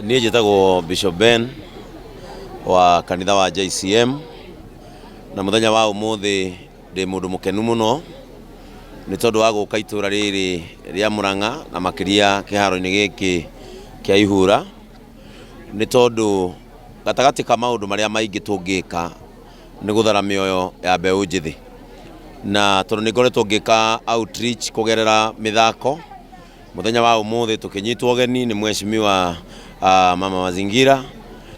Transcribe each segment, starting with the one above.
Niĩ njĩtagwo Bishop Ben wa kanitha wa JCM, na mũthenya wa ũmũthĩ ndĩ mũndũ mũkenu mũno nĩ tondũ wa gũka itũra rĩrĩ rĩa Murang'a na makĩria kĩharo-inĩ gĩkĩ kĩa Ihura, nĩ tondũ gatagatĩ ka maũndũ marĩa maingĩ tũngĩka nĩ gũthara mĩoyo ya mbeũ njĩthĩ. Na tondũ nĩ ngoretwo ngĩka outreach kũgerera mĩthako, mũthenya wa ũmũthĩ tũkĩnyitwo ũgeni nĩ mheshimiwa mama mazingira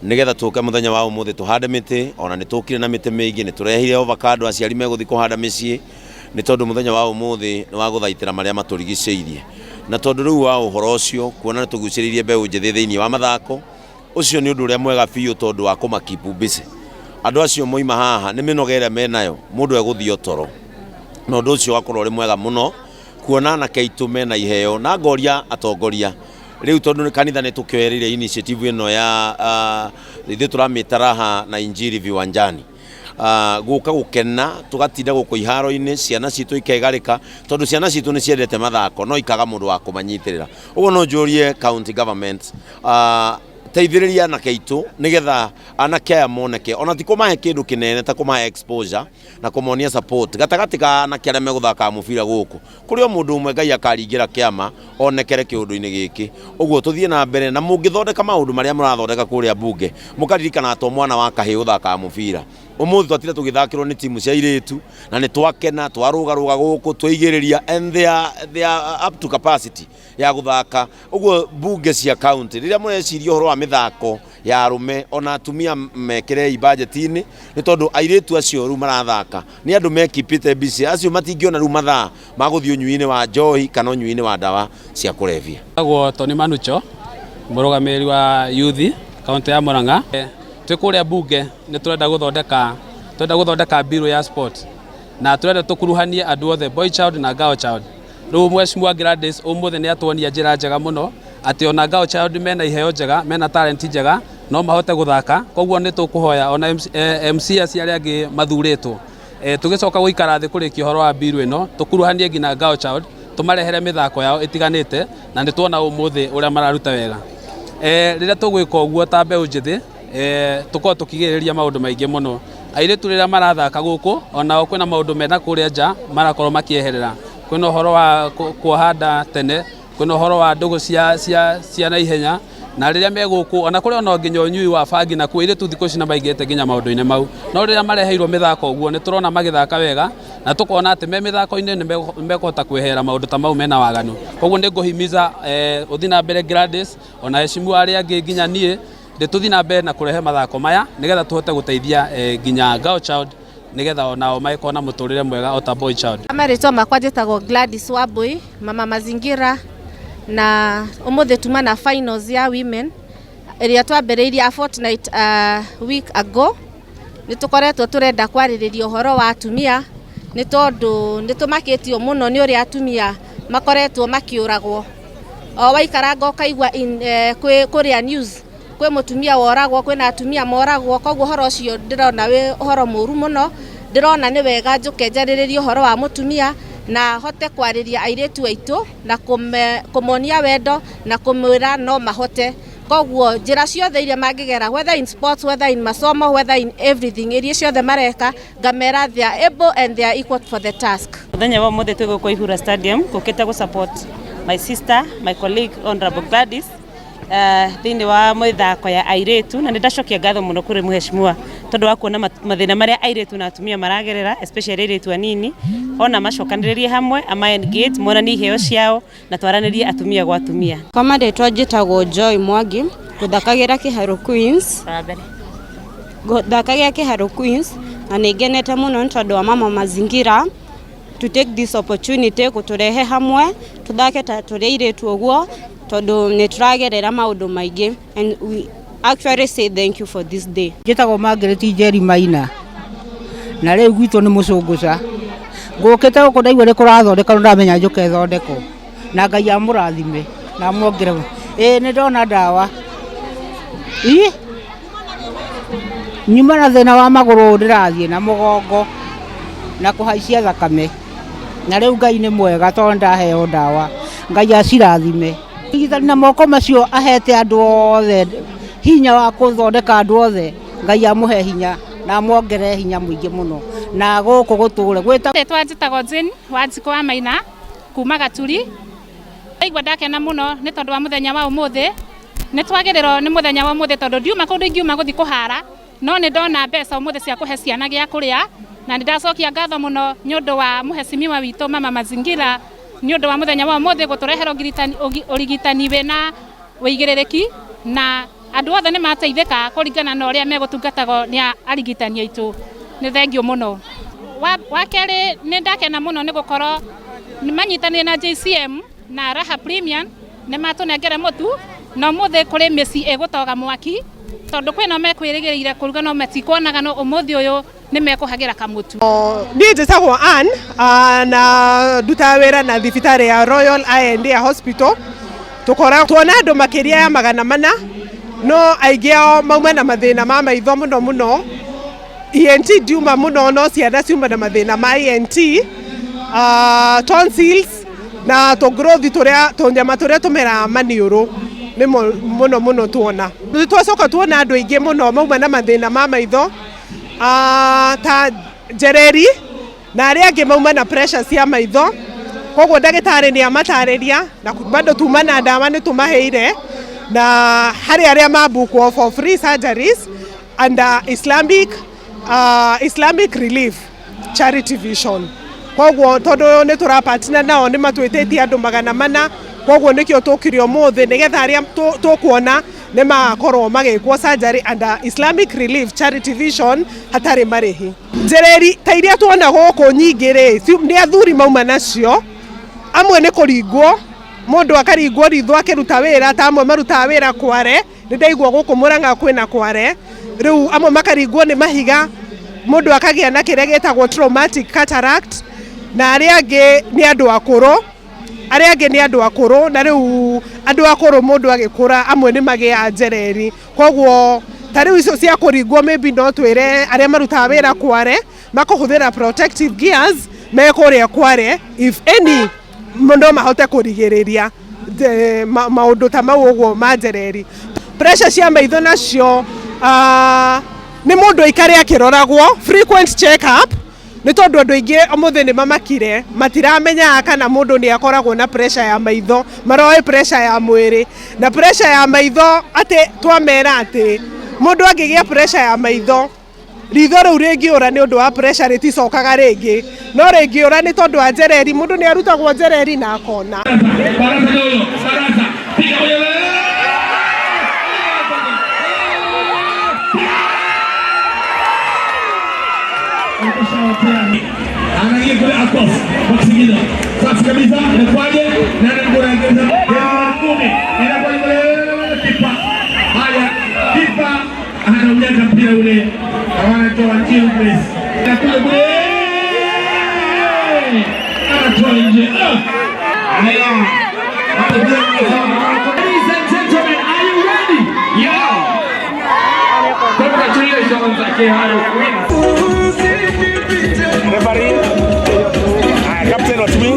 nĩgetha tũke mũthenya wa ũmũthĩ tũhande mĩtĩ. Ona nĩ tũkire na mĩtĩ mĩingĩ, nĩ tũrehire avocado, aciari megũthiĩ kũhanda mĩciĩ, nĩ tondũ mũthenya wa ũmũthĩ nĩ wa gũthaitĩra marĩa matũrigicĩirie. Na tondũ rĩu wa ũhoro ũcio, kuona nĩ tũgucĩrĩirie mbeũ njĩthĩ thĩinĩ wa mathako, ũcio nĩ ũndũ ũrĩa mwega biũ tondũ wa kũma keep busy. Andũ acio moima haha nĩ mĩnoga ĩrĩa menayo, mũndũ egũthiĩ o toro, na ũndũ ũcio ũgakorwo ũrĩ mwega mũno kuona anake aitũ mena iheo. Na ngoria atongoria rĩu, tondũ nĩ kanitha nĩ tũkĩoereire initiative ĩno ya ithuĩ tũramĩta Raha na Injili Viwanjani, gũka gũkena tũgatinda gũkũ iharo-inĩ, ciana citũ ikegarĩka, tondũ ciana citũ nĩ ciendete mathako no ikaga mũndũ wa kũmanyitĩrĩra. Ũguo no njũrie county government, teithĩrĩria anake aitũ nĩgetha anake aya moneke, ona ti kũmahe kĩndũ kĩnene ta kũmahe exposure na kũmonia support. Gatagatĩ ka anake arĩa megũthakaga mũbira gũkũ, kũrĩ o mũndũ ũmwe Ngai akaringĩra kĩama onekere kĩũndũ-inĩ gĩkĩ. Ũguo tũthiĩ na mbere na mũngĩthondeka maũndũ marĩa mũrathondeka kũrĩa mbunge, mũkaririkana to mwana wa kahĩĩ ũthakaga mũbira. Ũmũthĩ twatire tũgĩthakĩrwo nĩ timu cia airĩtu na nĩ twakena, twarũgarũga gũkũ, twaigĩrĩria, and they are up to capacity ya gũthaka. Ũguo mbunge cia county, rĩrĩa mũreciria ũhoro wa mĩthako ya arũme ona atumia, mekĩrei budget-inĩ, nĩ tondũ airĩtu acio rĩu marathaka nĩ andũ mekipĩte busy, acio matingĩona rĩu mathaa ma gũthiĩ ũnyui-inĩ wa njohi kana ũnyui-inĩ wa ndawa cia kũrebia. Tagwo Tony Manucho, mũrũgamĩrĩri wa youth kaunti ya Murang'a. Twĩ kũrĩa bunge nĩ tũrenda gũthondeka bill ya sport, na tũrenda tũkuruhanie andũ othe, boy child na girl child. Rĩu Mheshimiwa Gladys ũmũthĩ nĩ atuonia njĩra njega mũno atĩ ona girl child mena iheo njega, mena talent njega, no mahote gũthaka. Koguo nĩ tũkũhoya ona MC, MCAs arĩa angĩ mathurĩtwo, tũgĩcoka gũikara thĩ kũrĩkia ũhoro wa bill ĩno, tũkuruhanie nginya girl child, tũmarehere mĩthako yao ĩtiganĩte, na nĩ tuona ũmũthĩ ũrĩa mararuta wega. Rĩrĩa tũgwĩka ũguo ta mbeũ njĩthĩ, tũkorwo tũkĩgirĩrĩria maũndũ maingĩ mũno. Airĩtu rĩrĩa marathaka gũkũ, onao kwĩna maũndũ mena kũrĩa nja marakorwo makĩeherera. Kwĩna ũhoro wa kuoha nda tene, kwĩna ũhoro wa ndũgũ cia naihenya, na rĩrĩa me gũkũ ona kũrĩ ona nginya ũnyui wa bangi, na kuo airĩtu thikũ ici nĩ maingĩrĩte nginya maũndũ-inĩ mau. No rĩrĩa mareheirwo mĩthako ũguo, nĩ tũrona magĩthaka wega na tũkona atĩ me mĩthako-inĩ nĩ mekũhota kweherera maũndũ ta mau mena waganu. Koguo nĩ ngũhimiza ũthiĩ na mbere Gladys, ona heshimu arĩa angĩ, nginya niĩ ndĩ tũthiĩ na mbere na kũrehe mathako maya nĩgetha tũhote gũteithia nginya girl child, nĩgetha onao magĩkorwo na mũtũrĩre mwega o ta boy child. Marĩtwa makwa njĩtagwo Gladys Wambui, mama mazingira, na ũmũthĩ tuma na finals ya women ĩrĩa twambĩrĩirie a fortnight week ago. Nĩ tũkoretwo tũrenda kwarĩrĩria ũhoro wa atumia, nĩ tondũ nĩ tũmakĩtio mũno nĩ ũrĩa atumia makoretwo makĩũragwo. O waikaranga ũkaigua kũrĩa news kwĩ mũtumia woragwo, kwĩna atumia moragwo. Koguo ũhoro ũcio ndĩrona wĩ ũhoro mũru mũno. Ndĩrona nĩ wega njũke njarĩrĩrie ũhoro wa mũtumia na hote kwarĩria airĩtu aitũ na kũmonia wendo na kũmwĩra no mahote. Koguo njĩra ciothe iria mangĩgera, whether in sports, whether in masomo, whether in everything iria ciothe mareka, ngamera they are able and they are equal for the task. Muthenya wa umuthi twi guku Ihura Stadium gukite gu support my sister, my colleague, Honorable Gladys, thĩinĩ wa mĩthako ya airĩtu. Na nĩ ndacokia ngatho mũno kũrĩ mheshimiwa tondũ wa kuona mathĩna marĩa airĩtu na atumia maragerera, especially airĩtu anini, ona macokanĩrĩrie hamwe, ama engage, monanie iheo ciao na twaranĩrie atumia gwa atumia. Kwa marĩtwa njĩtagwo Joy Mwangi, ngũthakagĩra Kĩharũ Queens, ngũthakagĩra Kĩharũ Queens, na nĩ ngenete mũno nĩ tondũ wa mama mazingira to take this opportunity gũtũrehe hamwe tũthake ta tũrĩ airĩtu ũguo, tondũ nĩ tũragerera maũndũ maingĩ, and we actually say thank you for this day. Njĩtagwo Margaret Njeri Maina, na rĩu gwitũ nĩ mũcũngũca. Ngũkĩte gũkũ ndaigua nĩ kũrathondeka, ndamenya njũke thondekwo, na Ngai amũrathime na amuongerere. Ĩĩ, nĩ ndona ndawa. Ii nyuma na thĩna wa magũrũ, ndĩrathiĩ na mũgongo na kũhaicia thakame, na rĩu Ngai nĩ mwega tondũ ndaheo ndawa. Ngai acirathime. Rigitani na moko macio ahete andũ othe hinya wa kũthondeka andũ othe, Ngai amũhe hinya na amwongerere hinya mũingĩ mũno na gũkũ gũtũre gwĩta. Rĩtwa njĩtagwo Jane Wanjikũ wa Maina kuma Gaturi. Ndaigua ndakena mũno nĩ tondũ wa mũthenya wa ũmũthĩ. Nĩ twagĩrĩrwo nĩ mũthenya wa ũmũthĩ tondũ ndiuma kũndũ ingiuma gũthiĩ kũhara, no nĩ ndona mbeca ũmũthĩ cia kũhe ciana gĩa kũrĩa, na nĩ ndacokia ngatho mũno nĩ ũndũ wa mũhecimiwa witũ Mama Mazingira nĩ ũndũ wa mũthenya wa ũmũthĩ gũtũrehera ũrigitani wĩna wĩigĩrĩrĩki, na andũ othe nĩ mateithĩka kũringana na ũrĩa megũtungatagwo nĩ arigitani aitũ. Nĩ thengio mũno. Wa kerĩ, nĩ ndakena mũno nĩ gũkorwo manyitanĩire na JCM na Raha Premium, nĩ matũnengere mũtu, na ũmũthĩ kũrĩ mĩciĩ ĩgũtoga mwaki tondũ kwĩna mekwĩrĩgĩrĩire kũruga no matikuonaga, no ũmũthĩ ũyũ nĩ mekũhagĩra kamũtu. Niĩ njĩtagwo Ann, na ndutaga wĩra na thibitarĩ ya Royal I&A Hospital. Tũkoragwo tuona andũ makĩria ya 400, no aingĩ ao mauma na mathĩna ma maitho mũno mũno. ENT ndiuma mũno, no ciana ciuma na mathĩna ma ENT, tonsils na tũgrowth tũrĩa tũnyama tũrĩa tũmeraga maniũrũ nĩmo mũno mũno tuona. Twacoka tuona andũ aingĩ mũno mauma na mathĩna ma maitho, ta njereri na arĩa angĩ mauma na pressure cia maitho, koguo ndagĩtarĩ nĩ amatarĩria na bado tuma na ndawa nĩ tũmaheire, na harĩ arĩa mabukwo for free surgeries under Islamic Relief Charity Vision. Koguo tondũ nĩ tũrapartner nao nĩ matwĩtĩtie andũ 400, koguo nĩkĩo tũkire ũmũthĩ nĩgetha arĩa tũkuona nĩ magakorwo magĩkwo surgery under Islamic Relief Charity Vision hatarĩ marĩhi. Njereri ta iria tuona gũkũ nyingĩ rĩ, nĩ athuri mauma nacio, amwe nĩ kũringwo, mũndũ akaringwo ritho akĩruta wĩra, ta amwe marutaga wĩra kware, nĩ ndaigua gũkũ Murang'a kwĩna kware, rĩu amwe makaringwo nĩ mahiga, mũndũ akagĩa na kĩrĩa gĩtagwo traumatic cataract, na arĩa angĩ nĩ andũ akũrũ, arĩa angĩ nĩ andũ akũrũ, na rĩu andũ akũrũ mũndũ agĩkũra amwe nĩ magĩaga njereri, koguo ta rĩu icio cia kũringwo maybe no twĩre arĩa marutaga wĩra kware makũhũthĩra protective gears me kũrĩa kware, if any no mahote kũrigĩrĩria maũndũ ta mau ũguo ma njereri. Pressure cia maitho nacio, nĩ mũndũ aikare akĩroragwo frequent check up, nĩ tondũ andũ aingĩ ũmũthĩ nĩ mamakire, matiramenyaga kana mũndũ nĩ akoragwo na pressure ya maitho, maroĩ pressure ya mwĩrĩ na pressure ya maitho, atĩ twamera atĩ mũndũ angĩgĩa pressure ya maitho ritho rĩu rĩngĩũra nĩ ũndũ wa pressure rĩticokaga rĩngĩ, no rĩngĩũra nĩ tondũ wa njereri, mũndũ nĩ arutagwo njereri na akona. Anaingia kule Akof kwa Singida. Safi kabisa, inakuwaje? Nani anaingiza? Kumi. Inakuwa kule kipa. Haya, kipa anaunyaka mpira ule. Wanatoa nje place. Inakuja kule. Anatoa nje. Haya. Ladies and gentlemen, are you ready? Yeah. Congratulations, Kiharu Queens. Referee. Captain wa timu.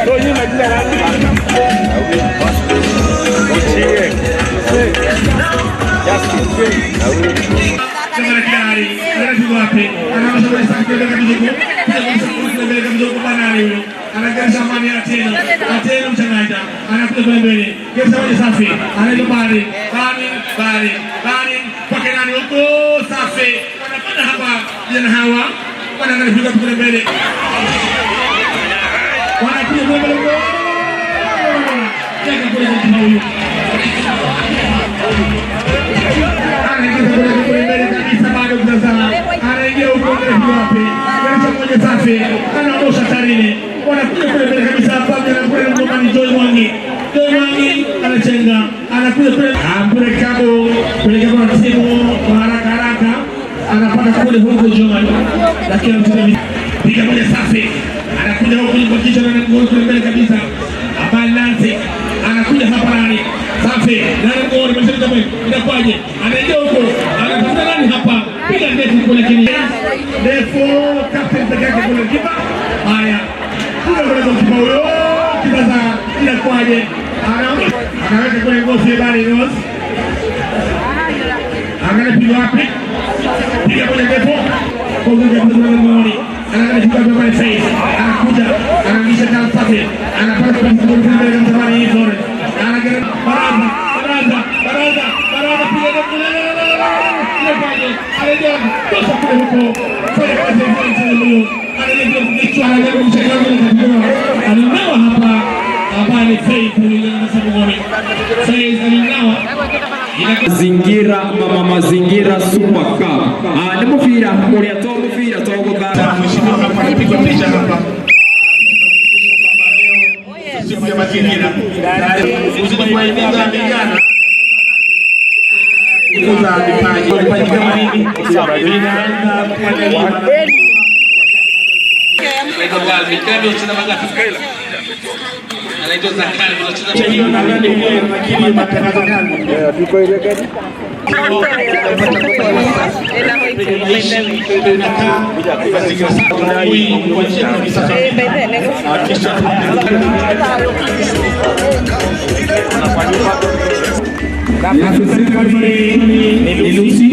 Ndio nyinyi majina nani? Ochieng. Justin. Daktari, anapigwa wapi? Anaanza kwa sasa kwenda kabisa. Mbele kabisa kwa banari huyo. Anaanza mani Ateno. Ateno mchangaita. Anakuja kule mbele. Kesa moja safi. Anaenda bari. Bari, bari, bari. Kwa nani huko safi. Wanapanda hapa vijana hawa. Wanaanza kule mbele. Wanakuja kule mbele. Cheka kule kwa huyu. Anaingia kule mbele kabisa bado kutazama. Anaingia huko mbele wapi? Kesa moja safi. Anaondosha tarini. Wanakuja kule mbele kabisa hapa na kule ngoma ni Joy Mwangi. Joy Mwangi anachenga. Anakuja kule mpira kabo kule kwa timu kwa haraka haraka. Anapata kule huko Joy. Lakini mtu piga moja safi. Anakuja huko kwa kichwa na ngoma kule mbele kabisa. Hapa Nancy anakuja hapa nani? Safi. Nani ngoma imeshinda mbele. Inakuwaje? Anaingia huko. Anatafuta nani hapa? Piga ndefu kule lakini. Ndefu captain peke yake kule kipa. Haya. Kuna kule kwa kipa huyo. Sasa inakuwaje? Anaweka kule ngozi bali ngozi. Angalia pigo wapi? Piga moja ndefu. Kwa kwa mgongoni. Anaangalia kwa pale face. Anakuja, anaangisha tano safi. Anapata kwa mbele ya mtamani hizo. Anaangalia baraza, baraza, baraza, baraza piga ndefu. Arejea tosha kule huko. Fanya kazi ya mchezo huyo. Anarejea kichwa, anajaribu kushika katika. Alinawa hapa ambaye ni Faith mgongoni. Faith alinawa Mazingira mama mazingira Super Cup. Ah, ni mubira uria to mubira to guthaka. Mheshimiwa hapa anapigwa picha hapa. Siku ya mazingira. Uzidi kuwahimiza vijana kukuza vipaji. Vipaji kama hivi vinaanza kuandaliwa. Hiyo nadhani hiyo lakini matangazo gani? Ni Lucy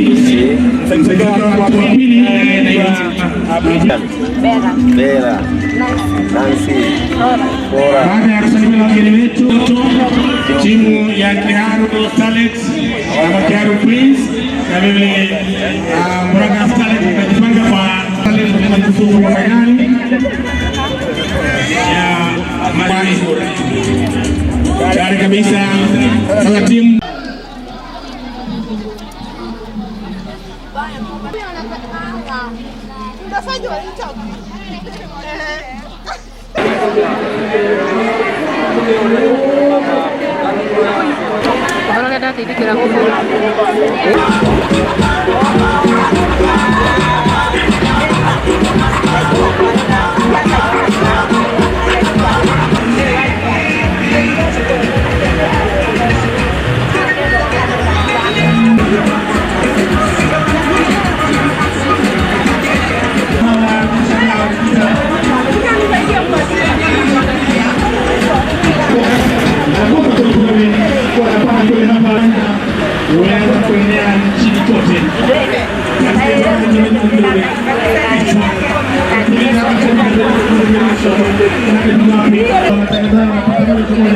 Bera. Nancy. Bora. Baada ya kusalimia wageni wetu, timu ya Kiharu Starlets ama Kiharu Queens na mimi Murang'a Starlets tunajipanga kwa Starlets kufuzu kwa fainali ya Mali. Tayari kabisa sasa timu Ũhoro ũrĩa ndateithĩkĩra gũkũ. Umeanza kuenea nchini kote. Wanaanza Akĩnyua kana kuma